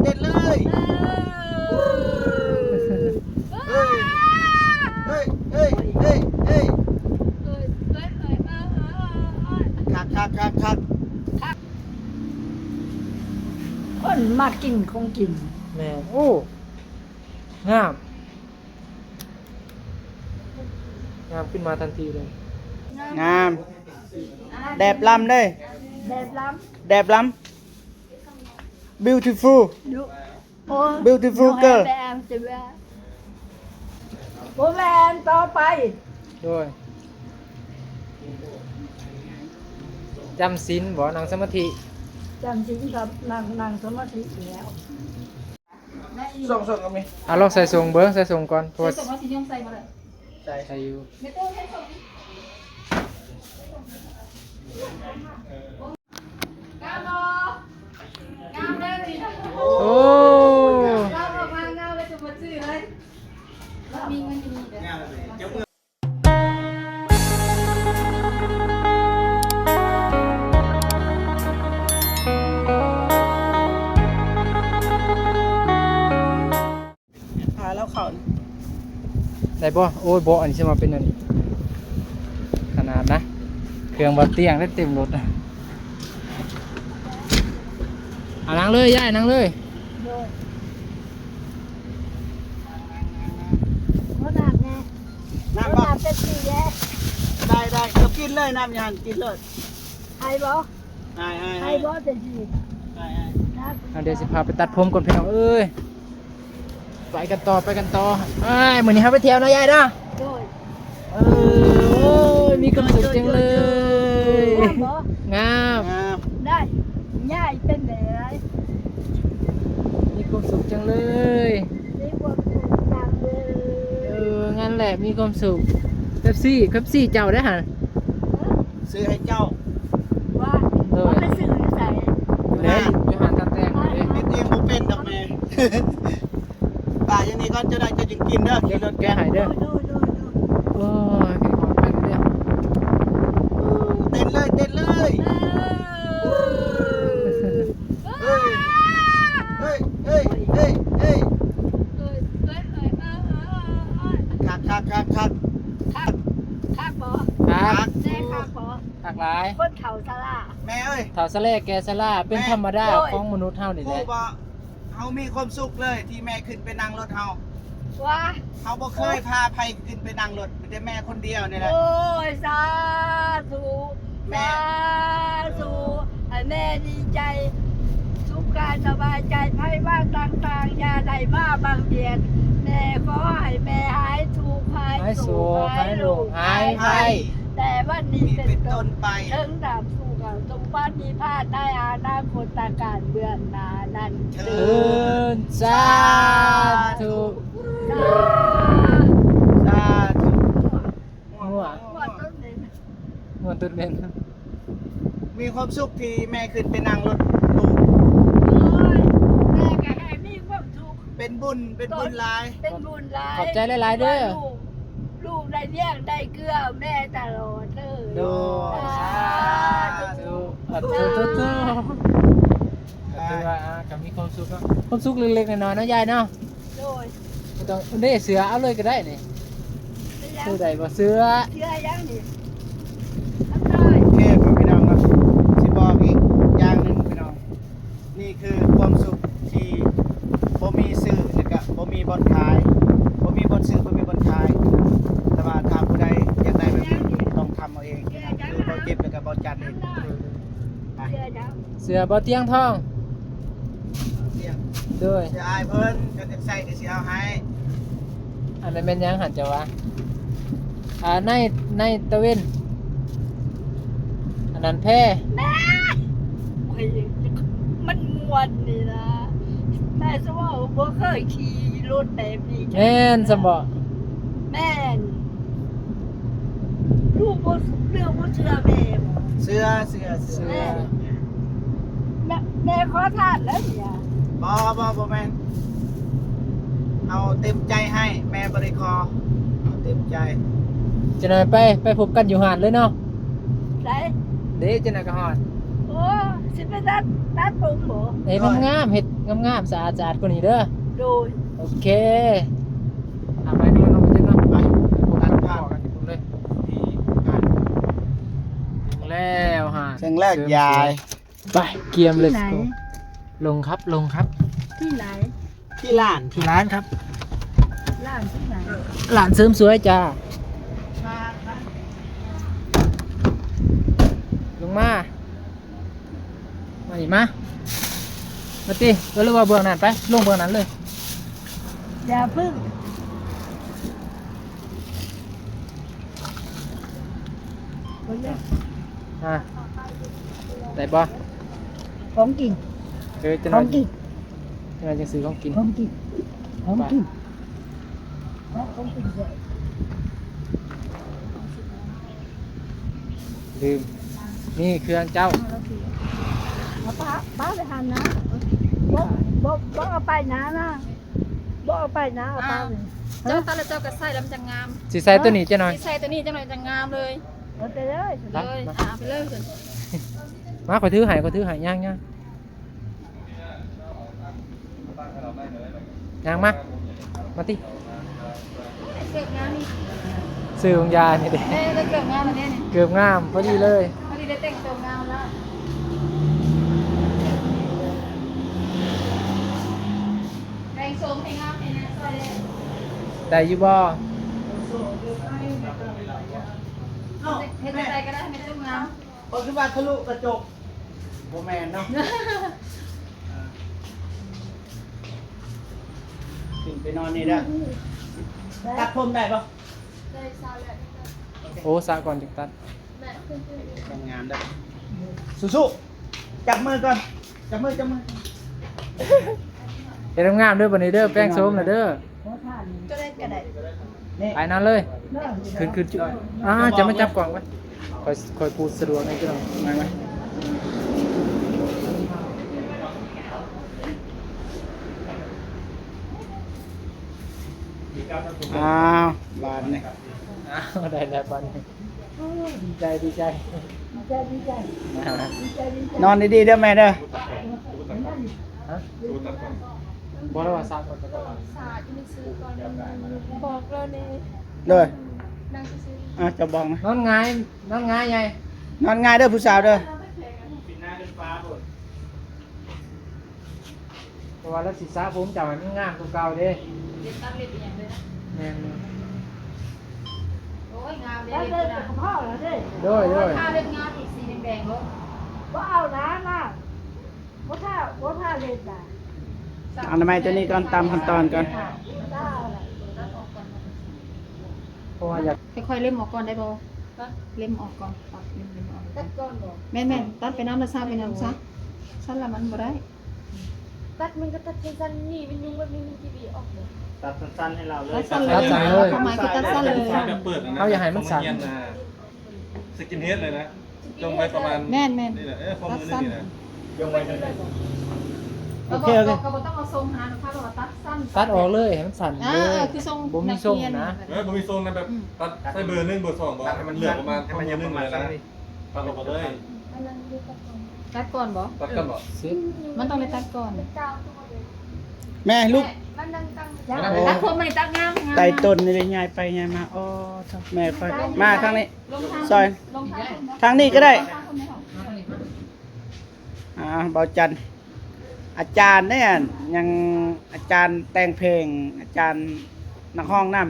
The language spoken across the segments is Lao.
ເຕັ້ນເລີຍ. ເອີ ເຮີ້ຍ ເຮີ້ຍ ເຮີ້ຍ ເຮີ້ຍ ເຮີ້ຍ ເຮີ້ຍ ຄັກ ຄັກ ຄັກ ຄັກ. ຄົນມັກກິນຂອງກິນ. ແມ່ນ. ໂອ້ ງາມ ງາມຂຶ້ນມາທັນທີເລີຍ. ງາມ ແດບລຳເດ້ ແດບລຳ ແດບລຳ. Beautiful. ໂອ້ Beautiful girl. ບໍ່ແມ່ນ ຕໍ່ໄປ. ໂດຍ ຈຳສິນບໍ? ນັ່ງສະມາທິ. ຈຳສິນກັບນັ່ງ ນັ່ງສະມາທິແລ້ວ. ສອງສ່ວນກໍມີ. ອ່ະ ລອງໃສ່ສົ່ງເບິ່ງ ໃສ່ສົ່ງກ່ອນ ເພາະວ່າ ໃສ່ສົ່ງວ່າຊິຍົມໃສ່ບໍ່ໄດ້. ໃສ່ ໃສ່ຢູ່. ງາມບໍ່? ງາມເດ້ນີ້. ໂອ້ ລາວອອກມາງາມແລ້ວຈະບໍ່ຈື່ເລີຍ. ລາວມີເງິນດີເດີ. ພາລາວເຂົ້າໄດ້ບໍ່? ໂອ້ຍ ບໍ່ ອັນນີ້ຊິມາເປັນອັນນີ້ ຂະໜາດນະ ເຄື່ອງບໍ່ຕຽງໄດ້ເຕັມລົດນະ. ອ່າ ນັ່ງເລີຍ ຍາຍ ນັ່ງເລີຍ. ໂດຍ ບໍ່ນັ່ງແນ່ ນັ່ງບໍ່? ນັ່ງເປັບຊີແດ່. ໄດ້ ໄດ້ ເຈົ້າກິນເລີຍ ນ້ຳຢູ່ຫັ້ນ ກິນໂລດ. ໄອບໍ່? ໄອ ໄອ ໄອ ໄອບໍ່? ເປັບຊີ ໄອ ໄອ. ອ່ະ ດຽວຊິພາໄປຕັດຜົມກ່ອນ ພີ່ນ້ອງເອີຍ. ໄປກັນຕໍ່ ໄປກັນຕໍ່. ອ້າຍ ມື້ນີ້ເຮົາໄປທ່ຽວເນາະຍາຍເນາະ. ໂດຍ ເອີ ໂອ້ຍ ມີຄວາມສຸກຈັງເລີຍ. ງາມບໍ່? ງາມ ງາມ. ໄດ້ ຍາຍເປັນແບບໃດ? ມີຄວາມສຸກຈັງເລີຍ. ມີຄວາມສຸກຈັງເລີຍ. ເອີ ນັ້ນແຫຼະ ມີຄວາມສຸກ. ເປັບຊີ ເປັບຊີເຈົ້າເດ້ຫັ້ນ. ຊື້ໃຫ້ເຈົ້າ. ວ່າ ໂດຍ ມັນໄປຊື້ຢູ່ໃສ? ຢູ່ໃນ ຢູ່ຮ້ານຕັດແຕ່ງເດ້. ເຮັດເອງບໍ່ເປັນດອກແມ່. ປາຢູ່ນີ້ກ່ອນ ເຈົ້າໄດ້ເຈົ້າຈຶ່ງກິນເດີ. ຂີ່ລົດແກະໃຫ້ເດີ. ໂອ້ຍ ເຕັ້ນເລີຍ ເຕັ້ນເລີຍ. ເຮີ້ຍ ເຮີ້ຍ ເຮີ້ຍ ເຮີ້ຍ ເຮີ້ຍ. ຄັກ ຄັກ ຄັກ ຄັກ ຄັກ ຄັກບໍ່? ຄັກ ຄັກ ແນ່ ຄັກບໍ່? ຄັກຫຼາຍ. ຄົນເຖົ້າຊະລາ ແມ່ເອີຍ ເຖົ້າຊະແລແກ່ຊະລາ ເປັນ ແມ່ ທຳມະດາ ໂດຍ ຂອງມະນຸດເຮົານີ້ແຫຼະ. ຮູ້ບໍ່? ເຮົາມີຄວາມສຸກເລີຍທີ່ແມ່ຂຶ້ນໄປນັ່ງລົດເຮົາ. ວ້າ ເຮົາບໍ່ເຄີຍພາໃຜຂຶ້ນໄປນັ່ງລົດ ມີແຕ່ແມ່ຄົນດຽວນີ້ແຫຼະ. ໂອ້ຍ ສາທຸ ແມ່ ສາທຸ ໃຫ້ແມ່ດີໃຈ ສຸກກາຍສະບາຍໃຈ ໄພວານຕ່າງໆ ຢ່າໄດ້ມາບັງບຽນແມ່. ຂໍໃຫ້ແມ່ຫາຍທຸກ ຫາຍໂສກ ຫາຍໂລກ ຫາຍໄພ ແຕ່ວັນນີ້ເປັນຕົ້ນໄປ ເຖິງຕາມສູ່ເຂົ້າສູ່ປະນິບພານໃນອະນາຄົດຕະການເບື້ອງໜ້ານັ້ນເທີ້ນ. ສາທຸ ສາທຸ. ງົວ ງົວຕົດເໝັນ ງົວຕົດເໝັນ. ມີຄວາມສຸກທີ່ແມ່ຂຶ້ນໄປນັ່ງລົດລູກ. ໂອ້ຍ ແມ່ກໍໃຫ້ມີຄວາມສຸກ. ເປັນບຸນ ເປັນບຸນຫຼາຍ ເປັນບຸນຫຼາຍ. ຂອບໃຈຫຼາຍໆເດີ. ລູກ ລູກໄດ້ລ້ຽງໄດ້ເກື້ອແມ່ຕະຫຼອດເລີຍ. ໂດຍ ສາທຸ ສາທຸ ສາທຸ. ກໍຖືວ່າ ອ່າ ກໍມີຄວາມສຸກເນາະ ຄວາມສຸກເລັກໆນ້ອຍໆເນາະຍາຍເນາະ. ໂດຍ ບໍ່ຕ້ອງເດ້ ເສືອເອົາເລີຍກໍໄດ້ນີ້. ເສືອໃດບໍ່ ເສືອ ເສືອຫຍັງນີ້? ໂອເຄ ພໍ່ພີ່ນ້ອງເນາະ ຊິບອກອີກຢ່າງໜຶ່ງພີ່ນ້ອງ ນີ້ຄືຄວາມສຸກທີ່ບໍ່ມີຊື້ ແລ້ວກະບໍ່ມີບ່ອນຂາຍ ບໍ່ມີບ່ອນຊື້ ບໍ່ມີບ່ອນຂາຍ. ແຕ່ວ່າຖ້າຜູ້ໃດຢາກໄດ້ແບບນີ້ ຕ້ອງທຳເອົາເອງ ຄືເບົາເຈັບ ແລ້ວກະເບົາຈັນເອງ. ເສືອເຈົ້າ ເສືອບໍ່ຕຽງທອງ. ໂດຍ ເສືອອ້າຍເພິ່ນ ຄັນຢາກໃສ່ກໍຊິເອົາໃຫ້. ອັນນັ້ນແມ່ນຫຍັງຫັ້ນເຈົ້າວ່າ? ອ່າ ໃນ ໃນຕາເວັນ ອັນນັ້ນແພ. ໂອ້ຍ ມັນມ່ວນນີ້ນະ. ແມ່ສະເວົ້າບໍ່ເຄີຍຂີ່ລົດແບບນີ້. ແມ່ນຊັ້ນບໍ? ແມ່ນ. ລູກບໍ່ ເລື່ອງບໍ່ເຊື່ອແມ່ບໍ? ເຊື່ອ ເຊື່ອ ເຊື່ອ. ແມ່ ແມ່ ແມ່ຂໍທານແລ້ວນີ້. ບໍ່ ບໍ່ ບໍ່ແມ່ນ. ເຮົາເຕັມໃຈໃຫ້ ແມ່ບໍ່ໄດ້ຂໍ. ເຮົາເຕັມໃຈ. ຈັກໜ້ອຍໄປ ໄປພົບກັນຢູ່ຮ້ານເລີຍເນາະ. ໃສ? ເດ້ ຈັກໜ້ອຍກໍຮອດ. ໂອ້ ຊິໄປຕັດ ຕັດຜົມບໍ່? ເຮັດງາມໆ ເຮັດງາມໆ ສະອາດໆ ກວ່ານີ້ເດີ. ໂດຍ. ໂອເຄ ເອົາໄປນອນເນາະ ໄປນອນ ໄປ ຕັດຜ້າກັນເລີຍ ທີ່ງານ ເຖິງແລ້ວຮະ ເຖິງແລ້ວຍາຍ. ໄປ ກຽມ let's go ລົງຄັບ ລົງຄັບ. ທີ່ໃດ? ທີ່ຮ້ານ ທີ່ຮ້ານຄັບ. ຮ້ານທີ່ໃດ? ຮ້ານເສີມສວຍຈ້າ. ລົງມາ ມານີ້ ມາ ມາຕິ ເອີ ຫຼືວ່າເບື້ອງນັ້ນ ໄປ ລົງເບື້ອງນັ້ນເລີຍ. ຢ່າເພິ່ງ ເບິ່ງເດີ ອ່າ ໄດ້ບໍ່? ຂອງກິນ ເອີ ຈັກໜ້ອຍ ຂອງກິນ ຈັກໜ້ອຍຈັ່ງຊື້ຂອງກິນ ຂອງກິນ ຂອງກິນ ຂອງກິນ. ລືມ ນີ້ເຄື່ອງເຈົ້າ. ເອົາປະ ປະໄປຫັ້ນນະ ບໍ່ ບໍ່ ບໍ່ເອົາໄປນານະ ບໍ່ເອົາໄປນາ ເອົາປະ. ເຈົ້າຕັດແລ້ວເຈົ້າກໍໃສ່ແລ້ວມັນຈັ່ງງາມ. ຊິໃສ່ໂຕນີ້ຈັກໜ່ອຍ ຊິໃສ່ໂຕນີ້ຈັກໜ່ອຍຈັ່ງງາມເລີຍ. ເອົາໄປເລີຍ ເລີຍ ອ່າ ເອົາໄປເລີຍ. ມາ ຂ້ອຍຖືໃຫ້ ຂ້ອຍຖືໃຫ້ ຍ່າງໆ. ຍ່າງມາ ມາຕິ ເກີບງາມນີ້ ຊື້ຂອງຍາຍນີ້ເດ້. ເອີ ເກີບງາມອັນນີ້ນີ້ ເກີບງາມ ພໍດີເລີຍ ພໍດີໄດ້ແຕ່ງໂຕງາມແລ້ວ. ແຕ່ງໂສມໃຫ້ງາມໃຫ້ນາງຊ່ອຍເດ້ ໄດ້ຢູ່ບໍ່? ເຮັດຈັ່ງໃດກໍໄດ້ໃຫ້ມັນງາມ. ເພິ່ນຄືວ່າທະລຸກະຈົກ ບໍ່ແມ່ນເນາະ. ຂຶ້ນໄປນອນນີ້ເດີ ຕັດຜົມໄດ້ບໍ່? ໄດ້ ສະແລ້ວ ໂອ້ ສະກ່ອນຈຶ່ງຕັດ. ງາມໆເດີ ສູ້ໆ ຈັບມືກ່ອນ ຈັບມື ຈັບມື. ເຮັດງາມເດີບັດນີ້ເດີ ແປງໂສມແລ້ວເດີ. ໂຕໃດກໍໄດ້ ໄປນອນເລີຍ ຂຶ້ນ ຂຶ້ນ ອ່າ ຈະມາຈັບກ້ອງໄວ້ ຂ້ອຍ ຂ້ອຍປູດສະດວກໃນ ມາ ມາ. ອ້າວ ບາດນີ້ ອ້າວ ໄດ້ແລ້ວບາດນີ້. ໂອ້ ດີໃຈ ດີໃຈ ດີໃຈ ດີໃຈ ອ່າ ດີໃຈ ດີໃຈ. ນອນດີໆເດີແມ່ເດີ. ຮະ? ບໍ່ໄດ້ວ່າສາກ່ອນ ສາຢູ່ໃນຊື່ກ່ອນ ບອກເລີຍນີ້. ໂດຍ ນັ່ງຊື່ໆ. ອ່າ ເຈົ້າບອກນະ ນອນຫງາຍ ນອນຫງາຍໃຫຍ່ ນອນຫງາຍເດີຜູ້ສາວເດີ. ເພາະວ່າລາວຊິສະຜົມເຈົ້າໃຫ້ມັນງາມກວ່າເກົ່າເດ້. ເລັບຕັດເລັບອີ່ຫຍັງເດ້ນະ? ແມ່ນ. ໂອ້ຍ ງາມເດ້ ເລັບນະ. ໂດຍ ໂດຍ ທາເລັບງາມອີກ ສີແດງໆໂລດ. ບໍ່ເອົານະ ນະ ບໍ່ທາ ບໍ່ທາເລັບນະ. ອະນາໄມຕົວນີ້ກ່ອນ ຕາມຂັ້ນຕອນກ່ອນ. ເພາະວ່າຢາກ ຄ່ອຍໆເລັມອອກກ່ອນໄດ້ບໍ່? ຮະ? ເລັມອອກກ່ອນ ຕັດເລັມ ເລັມອອກ. ຕັດກ່ອນບໍ່? ແມ່ນໆ ຕັດໄປນຳລະ ສະໄປນຳຊະ. ຊັ້ນລະມັນບໍ່ໄດ້. ຕັດມັນກໍຕັດສັ້ນໆ ນີ້ມັນຍຸງແບບນີ້ມັນຊິຫວີອອກບໍ່? ຕັດສັ້ນໆໃຫ້ລາວເລີຍ ຕັດສັ້ນເລີຍ ຕັດສັ້ນເລີຍ ຄວາມໝາຍຄືຕັດສັ້ນເລີຍ. ເຮົາຢາກໃຫ້ມັນສັ້ນ ສະກິນເຮດເລີຍນະ ຈົ່ງໄວ້ປະມານ ແມ່ນໆ ນີ້ແຫຼະ ເອີ ຂໍ້ມືໜຶ່ງນີ້ນະ ຈົ່ງໄວ້ເລີຍ. ໂອເຄ ໂອເຄ ກໍບໍ່ຕ້ອງເອົາຊົງຫັ້ນນະ ຖ້າວ່າຕັດສັ້ນ ຕັດອອກເລີຍ ໃຫ້ມັນສັ້ນເລີຍ ຄືຊົງ ບໍ່ມີຊົງນະ. ເອີ ບໍ່ມີຊົງນະ ແບບ ອືມ ຕັດໃສ່ເບີໜຶ່ງ ເບີສອງບໍ່ ໃຫ້ມັນເຫຼືອປະມານ ໃຫ້ມັນເຫຼືອປະມານ ຕັດອອກໝົດເລີຍ. ຕັດກ່ອນບໍ່? ຕັດກ່ອນບໍ່? ມັນຕ້ອງໄດ້ຕັດກ່ອນ. ແມ່ ລຸກ ຕັດຜົມໃໝ່ ຕັດງາມ ງາມ ໄຕ່ຕົ້ນນີ້ໄດ້ ຍ້າຍໄປຍ້າຍມາ. ອໍ ແມ່ຂ້ອຍ ມາທາງນີ້ ຊ່ອຍ ທາງນີ້ກໍໄດ້. ອ່າ ເບົາຈັນ ອາຈານເດ້ ຍັງ ອາຈານແຕ່ງເພງ ອາຈານນັກຮ້ອງນຳ.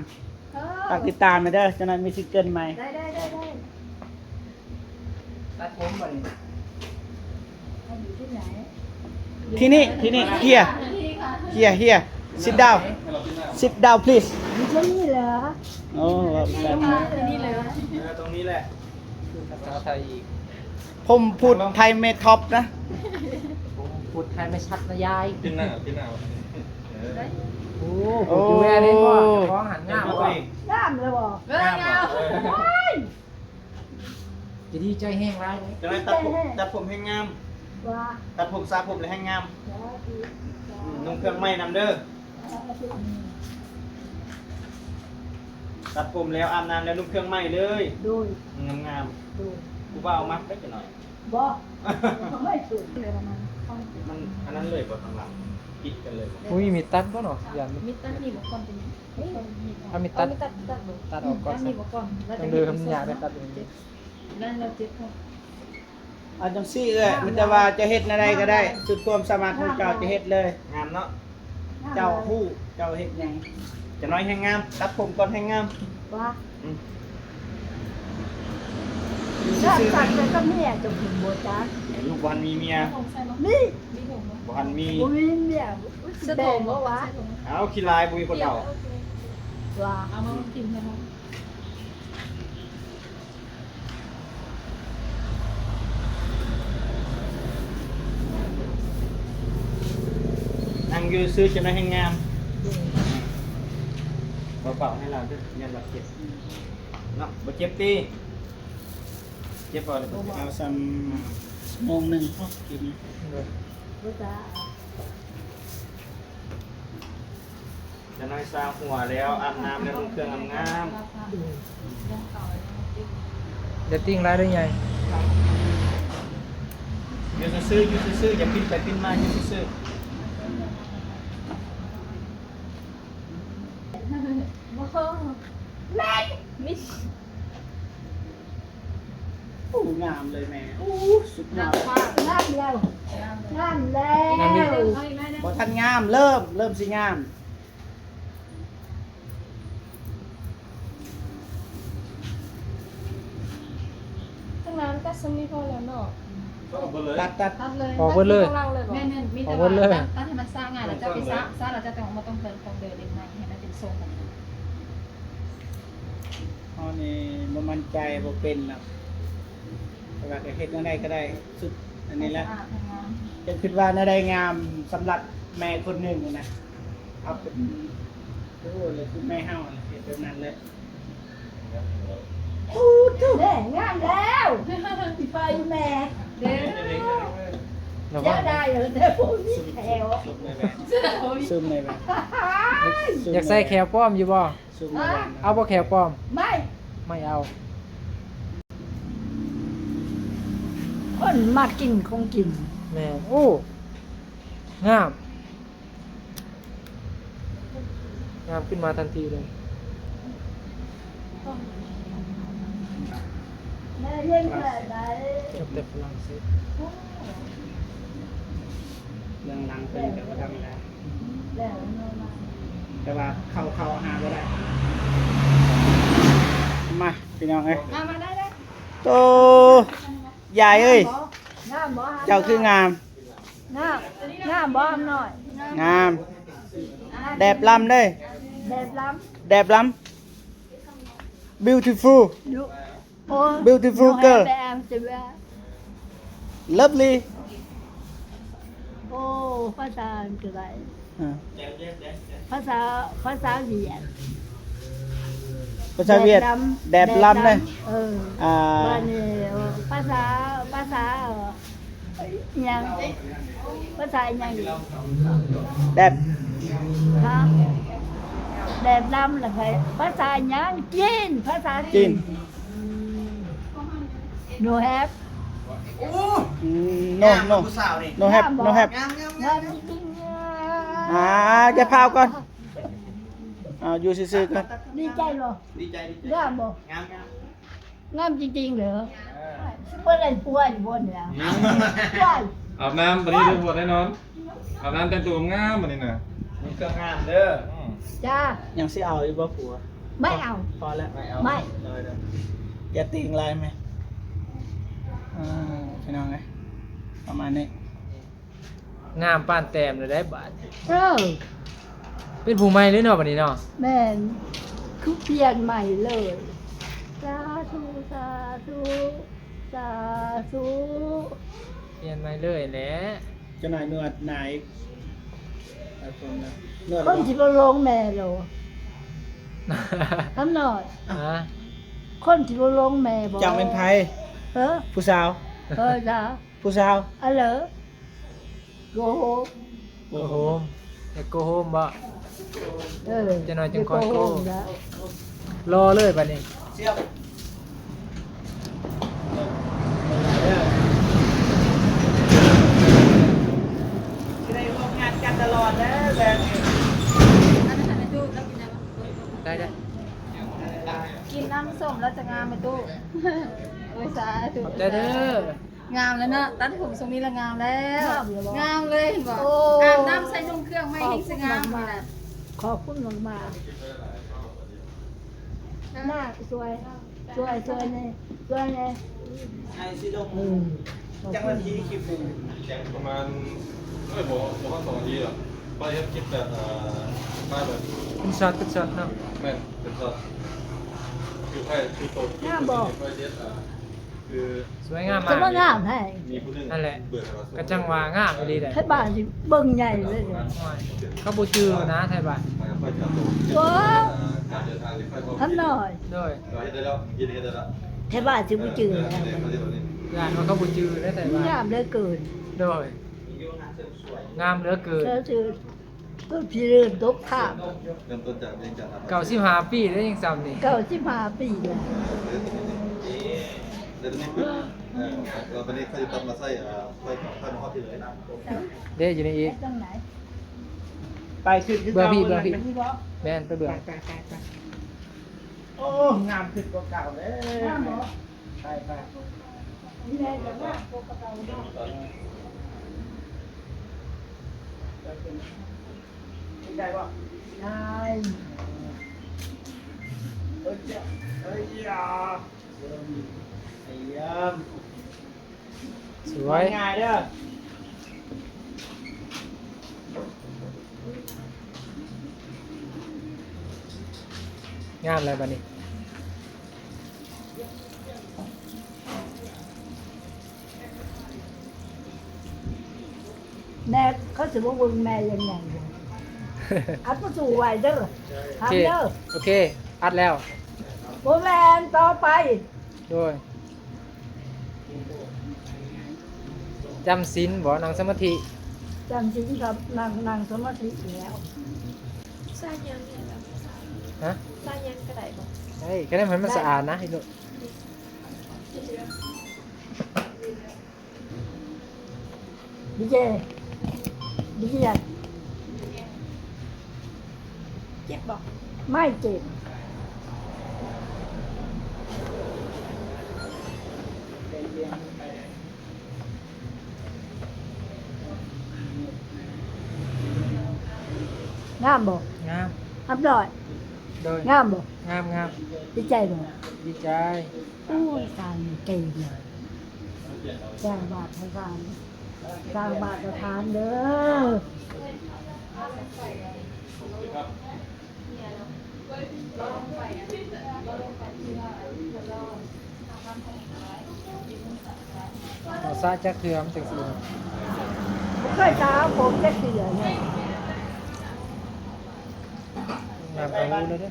ເອີ ຝາກຕິດຕາມແດ່ເດີ ຈັກໜ່ອຍມີຊິງເກີນໃໝ່. ໄດ້ ໄດ້ ໄດ້ ໄດ້. ຕັດຜົມບັດນີ້ ທີ່ນີ້ ທີ່ນີ້ ເຮຍ ເຮຍ ເຮຍ sit down sit down please. ຢູ່ທີ່ນີ້ເລີຍ. ໂອ້ ເວົ້າແບບນັ້ນ ທີ່ນີ້ເລີຍ. ເອີ ຕົງນີ້ແຫຼະ ພາສາໄທອີກ. ຜົມພຸດໄທເມທັອບນະ ຜົມພຸດໄທເມຊັດນະຍາຍ. ເປັນໜ້າ ເປັນໜ້າ. ໂອ້ ໂອ້ ຢູ່ແວ່ເດ້ບໍ່ ເຈົ້າຂອງຫັ້ນງາມບໍ່? ງາມແລ້ວບໍ່? ເອີ ງາມ. ໂອ້ຍ ຈະດີໃຈແຮງຫຼາຍເດ້. ຈັ່ງໃດຕັດຜົມ ຕັດຜົມແຮງງາມ. ວ່າ ຕັດຜົມ ສະຜົມແລ້ວແຮງງາມ. ສາທຸ ອືມ ນຸ່ງເຄື່ອງໃໝ່ນຳເດີ. ຕັດຜົມແລ້ວ ອາບນ້ຳແລ້ວ ນຸ່ງເຄື່ອງໃໝ່ເລີຍ. ໂດຍ ງາມໆ. ໂດຍ ຜູ້ບ່າວມັກໄດ໋ຈັກໜ້ອຍ. ບໍ່ ເຂົາໄມ່ຊຸດເລີຍປະມານ ມັນອັນນັ້ນເລີຍບໍ່ ທາງຫຼັງຕິດກັນເລີຍບໍ່? ບໍ່ມີມີດຕັດບໍ່ເນາະ? ຢ້ານມີດຕັດ ມີບໍ່ກ່ອນເປັນຫຍັງ? ເອີ ມີດຕັດ ເອົາມີດຕັດ ເອົາມີດຕັດ ຕັດບໍ່? ຕັດອອກກ່ອນ ມີບໍ່ກ່ອນ ຕ້ອງເດີ ມັນຍາກເດ້ຕັດ ນັ້ນລາວເຈັບພໍ. ເອົາຈັ່ງຊີ້ເອື້ອຍ ມີແຕ່ວ່າຈະເຮັດແນວໃດກໍໄດ້ ສຸດຄວາມສາມາດຂອງເຈົ້າຈະເຮັດເລີຍ. ງາມເນາະ ເຈົ້າຮູ້ ເຈົ້າເຮັດຫຍັງ? ຈະນ້ອຍແຮງງາມ ຕັດຜົມກ່ອນແຮງງາມ. ວ່າ ອືມ ຢູ່ຊື່ໆ ຕັດແຕ່ກັບເມຍເຈົ້າ ບໍ່ຈັກ ລູກບໍ່ທັນມີເມຍ. ມີ ບໍ່ທັນມີ ບໍ່ມີເມຍ ຊິແບ່ງບໍ່ວະ? ເອົາ ຂີ້ລາຍ ບໍ່ມີຄົນເອົາ. ວ່າ ເອົາມາຖິ້ມໃຫ້ເຮົາ. ນັ່ງຢູ່ຊື່ ຈະໄດ້ແຮງງາມ. ເບົາໆ ໃຫ້ລາວເດີ ຢ້ານລາວເຈັບເນາະ. ບໍ່ເຈັບຕິ? ເຈັບບໍ່? ເອົາຊ່ຳໂມງໜຶ່ງພໍກິນ. ຈະນ້ອຍຊາຫົວແລ້ວ ອາບນ້ຳແລ້ວ ນຸ່ງເຄື່ອງງາມໆ. ຢ່າຕິ່ງຫຼາຍເດີໃຫຍ່. ຢູ່ຊື່ໆ ຢູ່ຊື່ໆ ຢ່າປິ່ນໄປປິ່ນມາ ຢູ່ຊື່ໆ. ໂອ້ ງາມເລີຍແມ່. ໂອ້ ສຸດຍອດ ງາມແລ້ວ ງາມແລ້ວ. ບໍ່ທັນງາມ ເລີ່ມ ເລີ່ມຊິງາມ. ທາງນັ້ນຕັດສ່ຳນີ້ພໍແລ້ວເນາະ. ຕັດ ຕັດ ຕັດເລີຍ ອອກເບິດເລີຍ. ແມ່ນໆ ມີແຕ່ວ່າຕັດ ຕັດໃຫ້ມັນສາງ່າຍ ແລ້ວເຈົ້າໄປສາ ສາ ແລ້ວເຈົ້າຈັ່ງມາຕົງເຕີມ ຕົງເຕີມເດັກໃໝ່ໃຫ້ມັນເປັນຊົງ. ເຮົານີ້ບໍ່ໝັ້ນໃຈ ບໍ່ເປັນດອກ ແຕ່ວ່າກໍເຮັດແນວໃດກໍໄດ້ ສຸດອັນນີ້ແຫຼະ. ຈະຄິດວ່າແນວໃດງາມສຳລັບແມ່ຄົນໜຶ່ງນະ ເອົາເປັນ ໂອ້ ແລ້ວຄືແມ່ເຮົານະ ເຮັດແບບນັ້ນເລີຍ. ໂອ້ ເດ້ ງາມແລ້ວ ອີ່ພໍ່ອີ່ແມ່ເດ້. ລະວັງ ເສຍດາຍເລີຍ ແຕ່ບໍ່ມີແຂ້ວ ຊຸມໃນແວ່ນ ຊຸມໃນແວ່ນ ຢາກໃສ່ແຂ້ວປອມຢູ່ບໍ່? ຊຸມໃນແວ່ນ ເອົາບໍ່ແຂ້ວປອມ? ໄມ່ ໄມ່ເອົາ. ຄົນມັກກິນຂອງກິນ. ແມ່ນ. ໂອ້ ງາມ. ງາມຂຶ້ນມາທັນທີເລີຍ. ແມ່ເຮັດແບບໃດ? ຈົບແຕ່ຝຣັ່ງເສດ. ເບື້ອງຫຼັງເພິ່ນກໍບໍ່ທຳມະດາ ແຕ່ວ່າເຂົ້າ ເຂົ້າຫາບໍ່ໄດ້. ມາ ພີ່ນ້ອງເອີຍ ມາ ມາ ໄດ້ ໄດ້. ໂຕ ຍາຍເອີຍ ງາມບໍ່? ງາມບໍ່? ເຈົ້າຄືງາມ. ງາມ ງາມບໍ່ ອຳນ້ອຍ? ງາມ ແດບລຳເດ້ ແດບລຳ ແດບລຳ beautiful ໂອ້ beautiful girl lovely. ໂອ້ ພາສາອັງກິດ ອ່າ ພາສາ ພາສາຫວຽດ ພາສາຫວຽດ ແດບລຳ ແດບລຳເດ້. ເອີ ອ່າ ບາດນີ້ພາສາ ພາສາ ອີ່ຫຍັງ ພາສາອີ່ຫຍັງອີກ ແດບ ຮະ ແດບລຳ ແລ້ວໄປພາສາອີ່ຫຍັງ ຈີນ ພາສາຈີນ ຈີນ. No have. ໂອ້ ອືມ no no no have no have. ງາມ ງາມ ງາມ ງາມຈິງໆ. ອ່າ ຢ່າພາວກ່ອນ ເອົາຢູ່ຊື່ໆກ່ອນ. ດີໃຈບໍ່? ດີໃຈ ດີໃຈ. ງາມບໍ່? ງາມ ງາມ. ງາມຈິງໆເດີ. ເອີ ຊິບໍ່ໄດ້ຜົວຢູ່ບໍ່ນີ້? ອືມ ອາບນ້ຳບັດນີ້ໄດ້ຜົວແນ່ນອນ. ອາບນ້ຳແຕ່ງຕົວງາມບັດນີ້ນະ ມີເຄື່ອງງາມເດີ. ອືມ ຈ້າ. ຍັງຊິເອົາຢູ່ບໍ່ຜົວ? ໄມ່ເອົາ. ພໍແລ້ວ ໄມ່ເອົາ. ໄມ່ ໂດຍໆ. ຢ່າຕິງຫຼາຍແມ່. ອ່າ ພີ່ນ້ອງເອີຍ ປະມານນີ້. ງາມປານແຕ້ມເລີຍໄດ໋ບາດນີ້. ເອີ ເປັນຜູ້ໃໝ່ເລີຍເນາະບາດນີ້ເນາະ. ແມ່ນ ຄືປ່ຽນໃໝ່ເລີຍ. ສາທຸ ສາທຸ ສາທຸ. ປ່ຽນໃໝ່ເລີຍແຫຼະ. ຈັກໜ້ອຍໜວດໜ້າອີກ. ນວດ ຄົນທີ່ບໍ່ລົງແມ່ໂລ ຄຳນ້ອຍ. ຮະ? ຄົນທີ່ບໍ່ລົງແມ່ບໍ່? ເຈົ້າແມ່ນໃຜ? ເອີ ຜູ້ສາວ. ເອີ ສາວ. ຜູ້ສາວ. ອາເລີ go home. Go home. ຢາກ go home ບໍ່? ເອີ ຈັກໜ້ອຍຈັ່ງຄ່ອຍ go home. ລໍເລີຍບາດນີ້. ສຽບ ເດີ. ຕະຫຼອດແລ້ວແບບນີ້ ອັນນັ້ນໃຫ້ແມ່ຕູ້ ລາວກິນໄດ້ບໍ່? ໄດ້ ໄດ້ ກິນນ້ຳສົ້ມແລ້ວຈະງາມ ແມ່ຕູ້. ໂອ້ຍ ສາທຸ ຂອບໃຈເດີ. ງາມແລ້ວເນາະ ຕັດຜົມຊົງນີ້ລະງາມແລ້ວ ງາມເລີຍ ເຫັນບໍ່? ໂອ້ ອາບນ້ຳໃສ່ນຸ່ງເຄື່ອງໃໝ່ແຮ່ງຊິງາມ ຂອບຄຸນມາກໆ ຂອບຄຸນມາກໆ ມາຊ່ວຍ ຊ່ວຍ ຊ່ວຍແດ່ ຊ່ວຍແດ່ ອືມ ຈັກນາທີຄລິບໜຶ່ງ? ປະມານ ເອີຍ ບໍ່ ບໍ່ຮອດສອງນາທີດອກ ຂ້ອຍເຮັດຄລິບແບບ ເອີ ຄ້າຍແບບ ເປັນຊັອດ ເປັນຊັອດເນາະ ແມ່ນ ເປັນຊັອດ ຄືໃຜຄືໂຕ ງາມບໍ່? ເຮັດໄວ້ເດັດ ອ່າ ຄື ສວຍງາມ ກໍມາງາມແທ້ ນັ້ນແຫຼະ ກໍຈັ່ງວ່າງາມອີ່ຫຼີແຫຼະ ໄທບ້ານຊິເບິ່ງໃຫຍ່ເລີຍ ໂອ້ຍ ເຂົາບໍ່ຈື່ນະ ໄທບ້ານ ໂອ້ ຄຳນ້ອຍ ໂດຍ ໄທບ້ານຊິບໍ່ຈື່ນະ ຢ້ານວ່າເຂົາບໍ່ຈື່ເດ້ ໄທບ້ານ ງາມເຫຼືອເກີນ ໂດຍ ງາມເຫຼືອເກີນ ເຈົ້າຊື່ ເພິ່ນຊິເລີ່ມຕົກທາງ ເລີ່ມຕົ້ນຈາກວຽງຈັນ ເກົ້າສິບຫ້າປີແລ້ວ ຍັງສ່ຳນີ້ ເກົ້າສິບຫ້າປີແລ້ວ ແລ້ວຕອນນີ້ປຶບ ເອີ ແລ້ວບັດນີ້ເຂົາຈະຕັດມາໃສ່ ເອີ ໄຟ ໄຟມາຮອດພີ້ເລີຍ ເດ້ ຢູ່ນີ້ອີກ ໄປຂຶ້ນຄືເກົ່າ ເບື້ອງພີ້ ເບື້ອງພີ້ ແມ່ນ ໄປເບື້ອງ ໄປ ໄປ ໄປ ໂອ້ ງາມຂຶ້ນກວ່າເກົ່າແລ້ວ ງາມບໍ່? ໄປ ໄປ ໄດ້ບໍ່? ໄດ້ ເອີຍ ເອີຍ ເອີຍ ສວຍ ງ່າຍເດີ ງາມແລ້ວບັດນີ້ ແມ່ ເຂົາຊິບໍ່ເບິ່ງແມ່ຍັງໄງ ອັດປະຕູໄວ້ເດີ ໂອເຄ ເດີ ໂອເຄ ອັດແລ້ວ ບໍ່ແມ່ນ ຕໍ່ໄປ ໂດຍ ຈຳສິນບໍ? ນັ່ງສະມາທິ ຈຳສິນກັບນັ່ງ ນັ່ງສະມາທິແລ້ວ ສາຍັນນີ້ແຫຼະ ຮະ? ສາຍັນກໍໄດ້ບໍ? ໄດ້ ກໍໄດ້ ໃຫ້ມັນສະອາດນະ ເຮັດໂລດ ດີເຈ ດີເຈ ເຈັບບໍ່? ໄມ່ເຈັບ ງາມບໍ່? ງາມ ຮຽບຮ້ອຍ ໂດຍ ງາມບໍ່? ງາມ ງາມ ດີໃຈບໍ່? ດີໃຈ ໂອ້ຍ ສ້າງເກັ່ງເລີຍ ສ້າງບາດໃຫ້ທ່ານ ສ້າງບາດໃຫ້ທ່ານເດີ ບໍ່ສະຈັກເທື່ອ ມັນຈັ່ງຊິ ບໍ່ເຄີຍສະຜົມຈັກເທື່ອ ນ້ຳກະຮູ້ແລ້ວເດ້.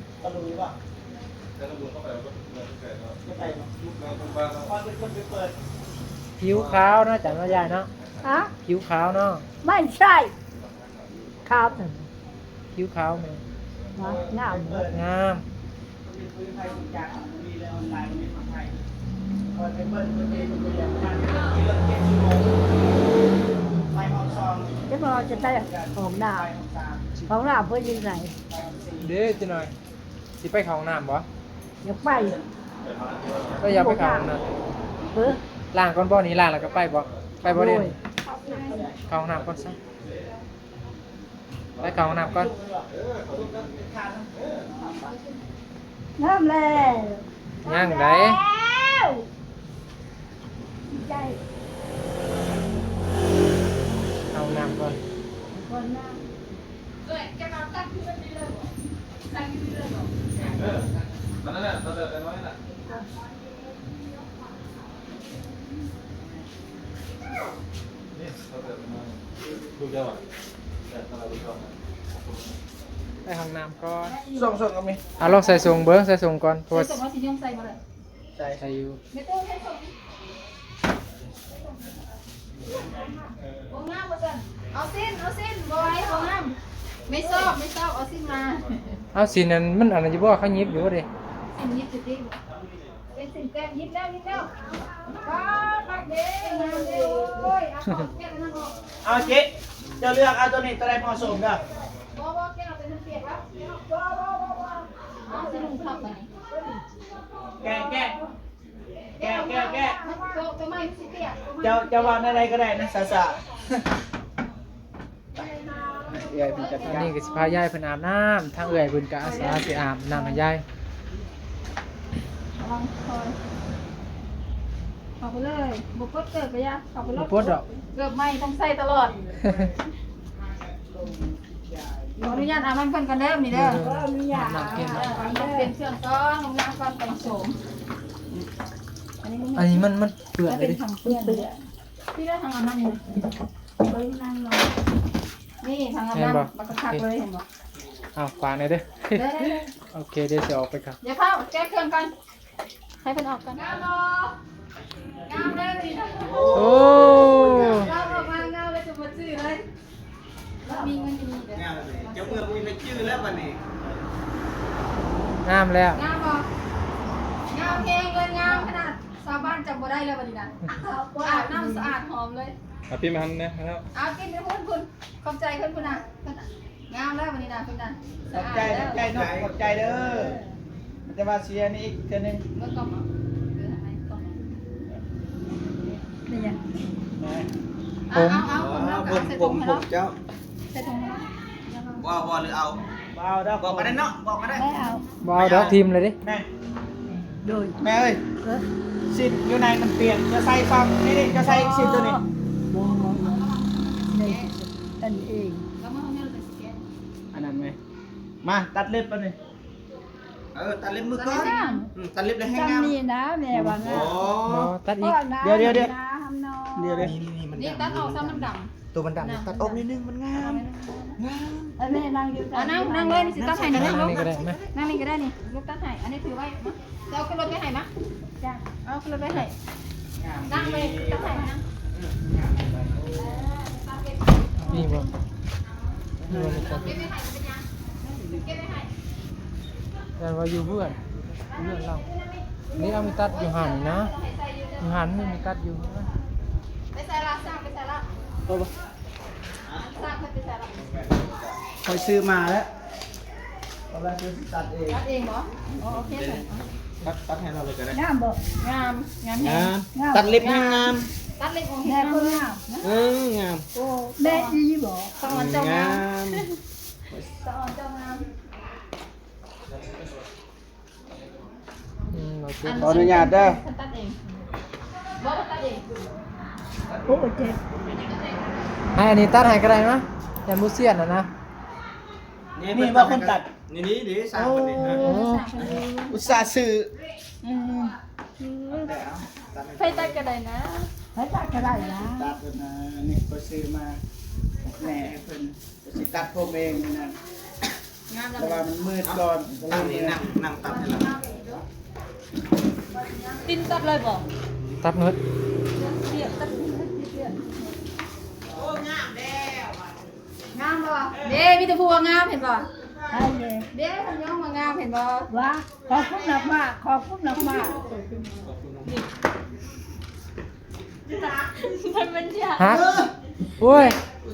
ຜິວຂາວເນາະ ອາຈານວ່າຍາຍເນາະ ຮະ? ຜິວຂາວເນາະ ໄມ່ໃຊ່ ຂາວ ຜິວຂາວແມ່ນ ງາມ ງາມ ງາມ ຈັກໜ່ອຍຈະໄປຫ້ອງນ້ຳ ຫ້ອງນ້ຳເພິ່ນຢູ່ໃສ? ເດ້ ຈັກໜ່ອຍ ຊິໄປເຂົ້າຫ້ອງນ້ຳບໍ່? ຢາກໄປ ກໍຢາກໄປເຂົ້າຫ້ອງນ້ຳ ເອີ ລ້າງກ່ອນບໍ່ນີ້ ລ້າງແລ້ວກໍໄປບໍ່? ໄປບໍ່ນີ້ ໂອ້ຍ ເຂົ້າຫ້ອງນ້ຳກ່ອນຊະ ໄປເຂົ້າຫ້ອງນ້ຳກ່ອນ ງາມແລ້ວ ຍັງໃດ ງາມແລ້ວ ດີໃຈ ເຂົ້າຫ້ອງນ້ຳກ່ອນ ກ່ອນນະ. ເອີ ອັນນັ້ນແຫຼະ ເຂົາເດີນໄປໜ້ອຍນະ ນີ້ເຂົາເດີນໄປໜ້ອຍ ລູກເຈົ້າ ແຕ່ສຳລັບລູກເຈົ້ານະ ໄປຫ້ອງນ້ຳກ່ອນ ສອງ ສອງກໍມີ ເອົາລອງໃສ່ສົງເບິ່ງ ໃສ່ສົງກ່ອນ ເພາະວ່າ ໃສ່ສົງວ່າຊິຍົງໃສ່ບໍ່ໄດ້ ໃສ່ ໃສ່ຢູ່ ບໍ່ງາມວ່າຊັ້ນ ເອົາສິ້ນ ເອົາສິ້ນ ບໍ່ໄຫວ ບໍ່ງາມ ໄມ່ຊອບ ໄມ່ຊອບ ເອົາສິ້ນມາ ເອົາສິ້ນນັ້ນ ມັນອັນນັ້ນຢູ່ບໍ່ ເຂົາຫຍິບຢູ່ບໍ່ເດ ສິ້ນຫຍິບຢູ່ຕິ ເປັນສິ້ນແປ້ງ ຫຍິບແລ້ວ ຫຍິບແລ້ວ ປາດ ປາດເດ້ ງາມເດ້ ໂອ້ຍ ເອົາຂອງແກ້ວນັ້ນອອກ ເອົາເຈ ເ ເຈົ້າເລືອກເອົາໂຕນີ້ ໂຕໃດເໝາະສົມເດີ. ບໍ່ ບໍ່ ແກເອົາໂຕນັ້ນປ່ຽນແລ້ວ. ເອົາຊິນຸ່ງທັບບັດນີ້. ແກະ ແກະ ແກະ ແກະ ແກະ ໂຕ ໂຕໃໝ່ມັນຊິປ່ຽນ. ເຈົ້າ ເຈົ້າວ່າແນວໃດກໍໄດ້ນະ ສາວໆ. ເອື້ອຍເພິ່ນຈັດການ. ອັນນີ້ກໍຊິພາຍາຍເພິ່ນອາບນ້ຳ, ທາງເອື້ອຍເພິ່ນກໍອາສາຊິອາບນ້ຳໃຫ້ຍາຍ. ເຂົ້າໄປເລີຍ ບໍ່ປົດເກີບກໍຢ່າ ເຂົ້າໄປໂລດ. ບໍ່ປົດດອກ ເກີບໃໝ່ຕ້ອງໃສ່ຕະຫຼອດ. ຂໍອະນຸຍາດອາບນ້ຳເພິ່ນກ່ອນເດີ ນີ້ເດີ. ເອີ ອາບນ້ຳປ່ຽນ ເອີ ອາບນ້ຳປ່ຽນເຄື່ອງກ່ອນ ລົງນ້ຳກ່ອນ ແຕ່ງໂສມ. ອັນນີ້ມັນ ອັນນີ້ມັນ ມັນເປື້ອນເລີຍ ມັນເປັນຖັງເປື້ອນ. ພີ່ໄດ້ຖັງອາບນ້ຳນີ້ນະ ເບິ່ງນາງເນາະ. ນີ້ຖັງອາບນ້ຳ ບັກຄັກເລີຍ ເຫັນບໍ່? ເອົາ ຝາກແດ່ເດີ. ໄດ້ ໄດ້ ໄດ້. ໂອເຄ ດຽວຊິອອກໄປກ່ອນ. ດຽວພາແກະເຄື່ອງກ່ອນ ໃຫ້ເພິ່ນອອກກ່ອນ. ງາມບໍ່? ງາມເລີຍນີ້ນະ. ໂອ້ ງາມ ງາມ ງາມເລີຍ ຈະບໍ່ຈື່ເລີຍ. ມີເງິນຢູ່ນີ້ເດີ ງາມເລີຍ. ເຈົ້າເມືອງມີໃຜຈື່ແລ້ວບັດນີ້. ງາມແລ້ວ ງາມບໍ່? ງາມແຮງເລີຍ ງາມຂະໜາດຊາວບ້ານຈຳບໍ່ໄດ້ແລ້ວບັດນີ້ນະ. ອາບນ້ຳສະອາດຫອມເລີຍ. ເອົາປີ້ມາຫັ້ນແດ່ແລ້ວ. ເອົາປີ້ໄປພຸ້ນ ພຸ້ນ ຂອບໃຈເພິ່ນພຸ້ນນະ. ເພິ່ນ ງາມແລ້ວບັດນີ້ນະ ເພິ່ນນະ. ຂອບໃຈ ສະອາດແລ້ວ ຂອບໃຈເນາະ ຂອບໃຈເດີ. ແຕ່ວ່າເສຍນີ້ອີກເທື່ອໜຶ່ງ. ເບິ່ງກ່ອນບໍ່? ເບິ່ງທາງໃນກ່ອນບໍ່? ແມ່ນຫຍັງ? ເອົາ ເອົາ ເອົາ ຜົມ ເອົາ ຜົມ ຜົມ ຜົມເຈົ້າ ໃສ່ຖົງໃຫ້ເຮົາ. ບໍ່ ບໍ່ ຫຼືເອົາ? ບໍ່ເອົາດອກ ບອກກໍໄດ້ເນາະ ບອກກໍໄດ້. ບໍ່ເອົາ ບໍ່ເອົາດອກ ຖິ້ມເລີຍເດ້. ແມ່ ໂດຍ ແມ່ເອີຍ ເອີ ສິ້ນຢູ່ໃນມັນປ່ຽນ ຈະໃສ່ຊອກນີ້ ຈະໃສ່ອີກສິ້ນໂຕນີ້. ບໍ່ ບໍ່ ບໍ່ ໃສ່ອັນເອງ ອັນນັ້ນແມ່. ມາ ຕັດເລັບອັນນີ້. ເອີ ຕັດເລັບມືກ່ອນ. ຕັດເລັບງາມ ອືມ ຕັດເລັບແລ້ວແຮງງາມ. ຊ່ຳນີ້ນະ ແມ່ວ່າງາມ. ອໍ ບໍ່ ຕັດອີກ. ເອີ ດຽວ ດຽວ ດຽວ ນີ້ ນີ້ ນີ້ ມັນ ນີ້ ຕັດອອກຊະ ມັນດຳ. ໂຕມັນດຳນີ້ ຕັດອອກໜ້ອຍໜຶ່ງ ມັນງາມ ງາມ. ເອີ ແມ່ນັ່ງຢູ່ ອ່າ ນັ່ງ ນັ່ງເລີຍ ນີ້ຊິຕັດໃຫ້ ນັ່ງນີ້ກໍໄດ້ ນັ່ງນີ້ກໍໄດ້ນີ້ ລູກຕັດໃຫ້. ອັນນີ້ຖືໄວ້ມາ ຈະເອົາຂຶ້ນລົດໄປໃຫ້ມາ. ຈ້າ ເອົາຂຶ້ນລົດໄປໃຫ້. ນັ່ງໄປ ຕັດໃຫ້ນັ່ງ. ນີ້ບໍ່ ນີ້ບໍ່ ເກັບໄວ້ໃຫ້ ເປັນຫຍັງ ເກັບໄວ້ໃຫ້. ແຕ່ວ່າຢູ່ເຮືອນ ເຮືອນລາວນີ້ ເອົາມີຕັດຢູ່ຫັ້ນນະ ຢູ່ຫັ້ນມີຕັດຢູ່. ໄປໃສລະ ສ້າງໄປໃສລະ? ສ້າງເພິ່ນໄປໃສລະ? ຂ້ອຍຊື້ມາແລ້ວ ຕອນແລກເພິ່ນຊິຕັດເອງ. ຕັດເອງບໍ່? ອໍ ໂອເຄ ຕັດ ຕັດໃຫ້ລາວເລີຍກໍໄດ້. ງາມບໍ່? ງາມ ງາມແຮງ ງາມ ງາມ ຕັດເລັບແຮງງາມ ຕັດເລັບອອກແຮງງາມເລີຍ. ເອີ ງາມ. ໂອ້ ແມ່ອີ່ບໍ່? ສະອອນເຈົ້າງາມ ສະອອນເຈົ້າງາມ. ອືມ ໂອເຄ ຂໍອະນຸຍາດເດີ. ເພິ່ນຕັດເອງ ບໍ່ ເພິ່ນຕັດເອງ. ໂອ້ ເຈັບ ໃຫ້ອັນນີ້ຕັດໃຫ້ກໍໄດ້ມະ ຢ້ານບໍ່ຊຽນຫັ້ນນະ. ນີ້ ນີ້ບໍ່ຄົນຕັດ ນີ້ ນີ້ ນີ້ ສ້າງເພິ່ນນີ້. ໂອ້ ອຸດສ່າຊື້. ອືມ ໃຜຕັດກໍໄດ້ນະ ໃຜຕັດກໍໄດ້ນະ. ຕັດເພິ່ນນະ ນີ້ຂ້ອຍຊື້ມາແນ່ໃຫ້ເພິ່ນ. ຊິຕັດຜົມເອງນີ້ນະ ງາມແລ້ວ ແຕ່ວ່າມັນມືດກ່ອນ ກໍເລີຍ ນີ້ນັ່ງ ນັ່ງຕັດໃຫ້ລະ. ຕິນຕັດເລີຍບໍ່? ຕັດໝົດ. ໂອ້ ງາມແລ້ວ ງາມບໍ່? ເດ້ ມີແຕ່ຜູ້ວ່າງາມ ເຫັນບໍ່? ໃຊ່ເດ້ ເດ້ ເພິ່ນຍ້ອງວ່າງາມ ເຫັນບໍ່? ວ່າ ຂອບຄຸນມາກໆ ຂອບຄຸນມາກໆ. ມັນ ມັນຢາກ ຮະ? ໂອ້ຍ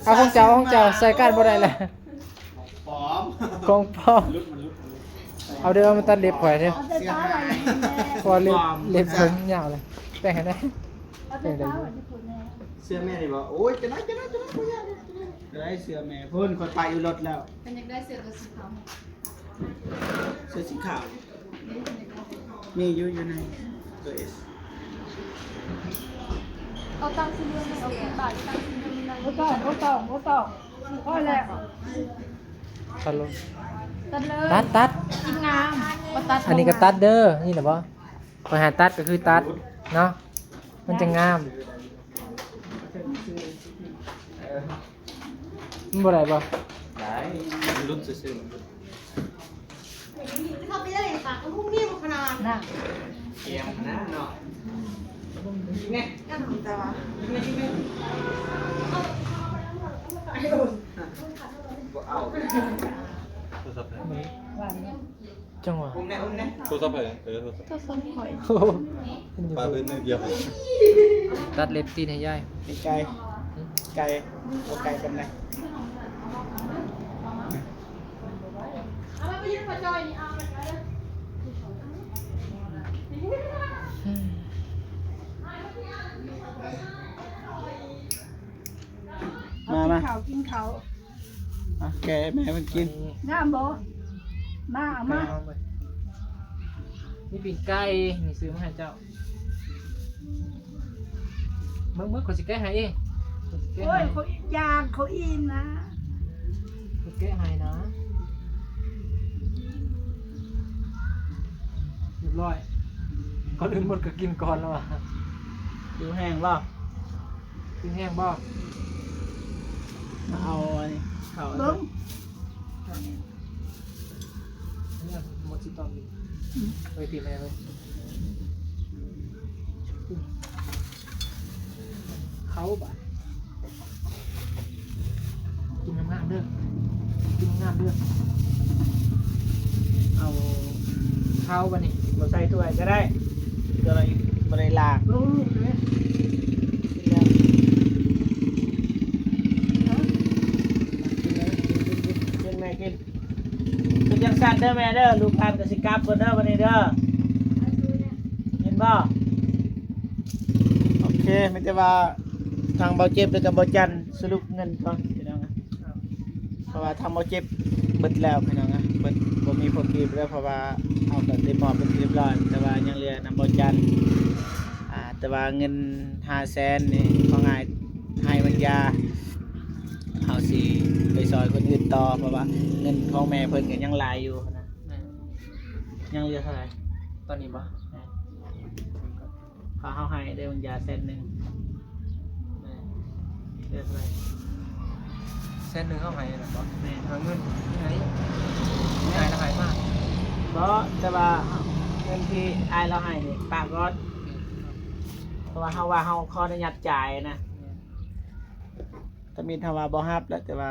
ເອົາຂອງເຈົ້າ ຂອງເຈົ້າໃສ່ກັນບໍ່ໄດ້ລະ. ປອມ ຂອງປອມ. ເອົາເດີ ເອົາມາຕັດເລັບຂ້ອຍເດີ ເອົາແຕ່ເຊົ້າໄວ້ນີ້ແມ່ ເພາະວ່າເລັບ ເລັບຜົມຍາວເລີຍ. ແປງໃຫ້ແດ່ ເອົາແຕ່ເຊົ້າໄວ້ນີ້ພຸ້ນແມ່. ເສື້ອແມ່ນີ້ບໍ່? ໂອ້ຍ ຈະໄດ້ ຈະໄດ້ ຈະໄດ້ ບໍ່ຍາກ ຈະໄດ້. ເສື້ອແມ່ພຸ້ນ ຂ້ອຍປະຢູ່ລົດແລ້ວ. ເພິ່ນຢາກໄດ້ເສື້ອຕົວສີຂາວ. ເສື້ອສີຂາວ ມີຢູ່ ຢູ່ໃນໂຕເອສ. ເອົາຕັ້ງສີເຫຼືອງ ເອົາຂຶ້ນບາດຕັ້ງສີເຫຼືອງ. ບໍ່ຕ້ອງ ບໍ່ຕ້ອງ ບໍ່ຕ້ອງ ພໍແລ້ວ. ຕັດລົງ ຕັດເລີຍ ຕັດ ຕັດ. ອີງາມ ບໍ່ຕັດ ອັນນີ້ກໍຕັດເດີ. ນີ້ນະບໍ່ ຂ້ອຍໃຫ້ຕັດກໍຄືຕັດເນາະ ມັນຈະງາມ. ມັນບໍ່ໄດ້ບໍ່? ໄດ້ ມັນຫຼຸດຊື່ໆ. ເຂົ້າໄປເລີຍ ປາກມັນຫຸ່ງຫິ້ວຂະໜາດ ນະ ກຽມຂະໜາດເນາະ. ແນ່ ກັນແຕ່ວ່າ ບໍ່ເອົາ ໂທລະສັບໃຜ? ຈັງຫວະ ໂທລະສັບໃຜ? ເອີ ໂທລະສັບ ໂທລະສັບຂ້ອຍ. ໂອ້ໂຫ ປາເປັນໜຶ່ງດຽວ ຕັດເລັບຕີນໃຫ້ຍາຍ. ໄກ ໄກ ບໍ່ໄກປານໃດ. ມາ ມາ ກິນເຂົ້າ ກິນເຂົ້າ ອ່ະ ແກະໃຫ້ແມ່ເພິ່ນກິນ ງາມບໍ່? ມາ ເອົາມາ ມີປີ້ງໄກ່ ນີ້ຊື້ມາໃຫ້ເຈົ້າ ເບິ່ງໆ ຂ້ອຍຊິແກະໃຫ້ເອງ ຂ້ອຍຊິແກະໃຫ້ ໂອ້ຍ ຂ້ອຍຢ້ານ ຂ້ອຍອີ່ມນະ ຂ້ອຍແກະໃຫ້ນະ ຮຽບຮ້ອຍ ກ່ອນອື່ນໝົດກໍກິນກ່ອນແລ້ວວ່າ ຫິວແຮງບໍ່? ກິນແຮງບໍ່? ມາເອົາອັນນີ້ເຂົ້າ ເບິ່ງ ນີ້ໝົດຊິຕ້ອງ ອືມ ໄປພີ້ແມ່ເລີຍ ເຂົ້າບາດ ກິນງາມໆເດີ ກິນງາມໆເດີ ເອົາເຂົ້າບາດນີ້ ບໍ່ໃສ່ຖ້ວຍກໍໄດ້ ຕົວນີ້ບໍ່ໄດ້ລ້າງ ເບິ່ງລູກເດ້ ກິນແລ້ວ ກິນແມ່ກິນ ເປັນຈັ່ງຊັ້ນເດີແມ່ເດີ ລູກຫຼານກໍຊິກັບກ່ອນເດີບັດນີ້ເດີ ເຫັນບໍ່? ໂອເຄ ມີແຕ່ວ່າທາງເບົາເຈັບ ແລ້ວກໍເບົາຈັນສະຫຼຸບເງິນກ່ອນພີ່ນ້ອງ ເພາະວ່າທາງເບົາເຈັບເບິດແລ້ວພີ່ນ້ອງ ເບິດ ບໍ່ມີພໍກີບແລ້ວ ເພາະວ່າເຮົາກໍໄດ້ມອບເປັນທີ່ຮຽບຮ້ອຍ ແຕ່ວ່າຍັງເຫຼືອນຳເບົາຈັນ ອ່າ ແຕ່ວ່າເງິນຫ້າແສນນີ້ ເວົ້າງ່າຍໃຫ້ບັນຍາ ເຮົາຊິໄປຊ່ອຍຄົນອື່ນຕໍ່ ເພາະວ່າເງິນຂອງແມ່ເພິ່ນກໍຍັງຫຼາຍຢູ່ນະ ແມ່ນ ຍັງເຫຼືອເທົ່າໃດ? ຕອນນີ້ບໍ່? ແມ່ນ ເຂົາເຮົາໃຫ້ໄດ້ບັນຍາແສນໜຶ່ງ ແມ່ນ ເຫຼືອເທົ່າໃດ? ແສນໜຶ່ງເຮົາໃຫ້ນະບໍ່? ແມ່ນ ເອົາເງິນໃຫ້ ອ້າຍລາວໃຫ້ມາ ບໍ່ ແຕ່ວ່າເງິນທີ່ອ້າຍລາວໃຫ້ນີ້ປະກ່ອນ ເພາະວ່າເຮົາວ່າເຮົາຂໍອະນຸຍາດຈ່າຍນະ ແມ່ນ ທຳອິດເຮົາວ່າບໍ່ຮັບແຫຼະ ແຕ່ວ່າ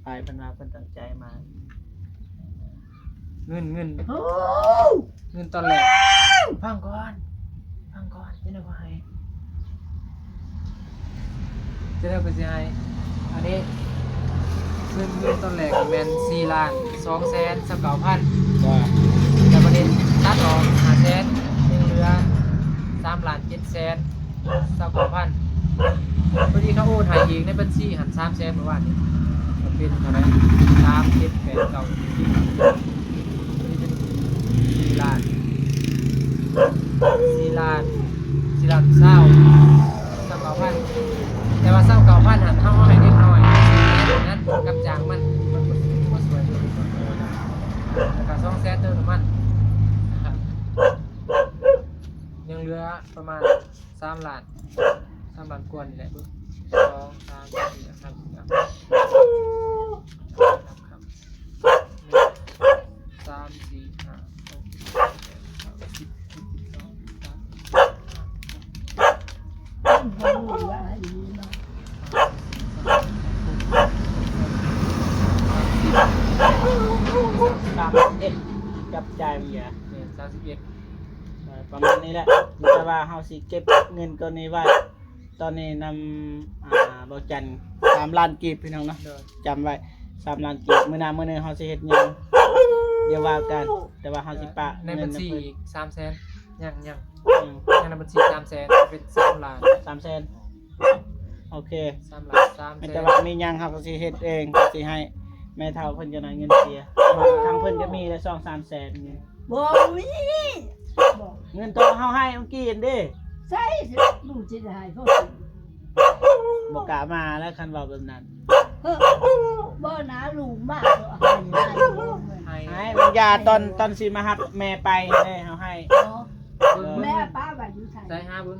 ອ້າຍເພິ່ນວ່າເພິ່ນຕັ້ງໃຈມາ ເງິນ ເງິນ ໂອ້ ເງິນຕອນແລກ ຟັງກ່ອນ ຟັງກ່ອນ ຈັ່ງໃດກໍໃຫ້ ຈັ່ງໃດກໍຊິໃຫ້ ອັນນີ້ ເງິນ ເງິນຕອນແລກແມ່ນສີ່ລ້ານສອງແສນຊາວເກົ້າພັນ ແລ້ວບັດນີ້ຕັດອອກຫ້າແສນ ຍັງເຫຼືອສາມລ້ານເຈັດແສນ ຊາວເກົ້າພັນ ພໍດີເຂົາໂອນໃຫ້ອີກໃນບັນຊີຫັ້ນສາມແສນມື້ວານນີ້ ກໍເປັນເທົ່າໃດ ສາມ ເຈັດ ແປດ ເກົ້າ ສິບ ສິບ ນີ້ເປັນສີ່ລ້ານ ສີ່ລ້ານ ສີ່ລ້ານຊາວ ຊາວເກົ້າພັນ ແຕ່ວ່າຊາວເກົ້າພັນຫັ້ນເຮົາເອົາໃຫ້ເດັກນ້ອຍນັ້ນ ກັບຈ້າງມັນ ມັນບໍ່ຊ່ວຍ ແລ້ວກໍສອງແສນເຕີມນ້ຳມັນ ຍັງເຫຼືອປະມານ ສາມລ້ານ ສາມລ້ານກວ່ານີ້ແຫຼະ ເບິ່ງ ສອງ ສາມ ສີ່ ຫ້າ ຫົກ ເຈັດ ແປດ ເກົ້າ ສິບ ສິບເອັດ ສິບສອງ ສິບສາມ ສິບສີ່ ສາມສິບເອັດ ຈັບຈ່າຍມັນເຫຼືອ ແມ່ນ ສາມສິບເອັດ ເອີ ປະມານນີ້ແຫຼະ ມີແຕ່ວ່າເຮົາຊິເກັບເງິນໂຕນີ້ໄວ້ ຕອນນີ້ນຳ ອ່າ ເບົາຈັນ ສາມລ້ານກີບ ພີ່ນ້ອງເນາະ ໂດຍ ຈຳໄວ້ ສາມລ້ານກີບ ມື້ໜ້າມື້ໜຶ່ງເຮົາຊິເຮັດຫຍັງ ດຽວວ່າກັນ ແຕ່ວ່າເຮົາຊິປະໃນບັນຊີອີກສາມແສນ ຍັງ ຍັງ ອືມ ຍັງໃນບັນຊີສາມແສນ ເປັນສາມລ້ານ ສາມແສນ ໂອເຄ ສາມລ້ານສາມແສນ ແຕ່ວ່າມີຫຍັງເຮົາກໍຊິເຮັດເອງ ກໍຊິໃຫ້ແມ່ເຖົ້າເພິ່ນຈະໄດ້ເງິນເສຍ ທາງເພິ່ນກໍມີແລ້ວສອງສາມແສນ ບໍ່ມີ ບໍ່ ເງິນໂຕເຮົາໃຫ້ເມື່ອກີ້ຫັ້ນເດ້ ໃສລູກຊິໄດ້ໃຫ້ເຂົາ ບໍ່ກ້າມາແລ້ວ ຄັນເວົ້າແບບນັ້ນ ເອີ ບໍ່ນາ ລູກມາກໍໃຫ້ ໃຫ້ ໃຫ້ ໃຫ້ ມັນຢ່າ ຕອນ ຕອນຊິມາຮັບແມ່ໄປເດ້ ເຮົາໃຫ້ ອໍ ເອີ ແມ່ປ້າໄວ້ຢູ່ໃສ ໃສ່ຫາເບິ່ງ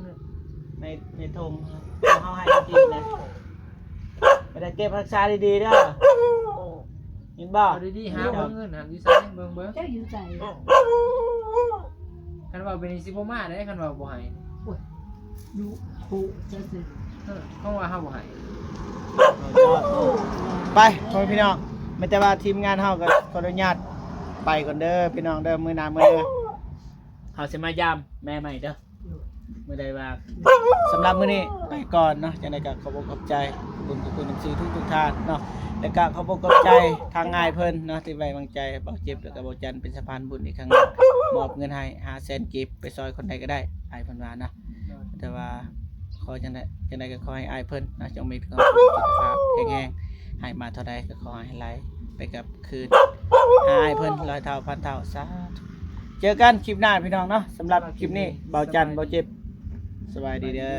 ໃນ ໃນຖົງ ເຮົາໃຫ້ເມື່ອກີ້ນະ ໄປໄດ້ເກັບຮັກສາດີໆເດີ. ເຫັນບໍ່? ເອົາດີໆ ຫາເບິ່ງເງິນຫັ້ນຢູ່ໃສ ເບິ່ງ ເບິ່ງ ຈັກຢູ່ໃສ? ຄັນວ່າເປັນນີ້ຊິບໍ່ມາເດ້ ຄັນວ່າບໍ່ໃຫ້ ໂອ້ຍ ດຸໂພດຊະຊື່ ເອີ ເພາະວ່າເຮົາບໍ່ໃຫ້ ໄປ ພໍ່ແມ່ພີ່ນ້ອງ ແມ່ນແຕ່ວ່າທີມງານເຮົາກໍຂໍອະນຸຍາດໄປກ່ອນເດີ ພີ່ນ້ອງເດີ ມື້ໜ້າມື້ເຮົາຊິມາຢາມແມ່ໃໝ່ເດີ. ມື້ໃດວ່າ ສຳລັບມື້ນີ້ໄປກ່ອນເນາະ ຈັ່ງໃດກໍຂອບອົກຂອບໃຈ ຂອບຄຸນ ຂອບຄຸນເອັຟຊີທຸກໆທ່ານເນາະ ແລ້ວກໍຂອບອົກຂອບໃຈທາງອ້າຍເພິ່ນເນາະ ທີ່ໄວ້ວາງໃຈເບົາເຈັບ ແລ້ວກໍເບົາຈັນເປັນສະພານບຸນອີກຄັ້ງໜຶ່ງ ມອບເງິນໃຫ້ຫ້າແສນກີບ ໄປຊ່ອຍຄົນໃດກໍໄດ້ ອ້າຍເພິ່ນວ່ານະ. ແຕ່ວ່າຂໍຈັ່ງໃດ ຈັ່ງໃດກໍຂໍໃຫ້ອ້າຍເພິ່ນເນາະ ຈົ່ງມີສຸຂະພາບແຂງແຮງ ໃຫ້ມາເທົ່າໃດກໍຂໍໃຫ້ໄຫຼໄປກັບຄືນ ຫາອ້າຍເພິ່ນຮ້ອຍເທົ່າພັນເທົ່າ ສາທຸ. ເຈີກັນຄລິບໜ້າພີ່ນ້ອງເນາະ ສຳລັບຄລິບນີ້ ເບົາຈັນ ເບົາເຈັບ ສະບາຍດີເດີ.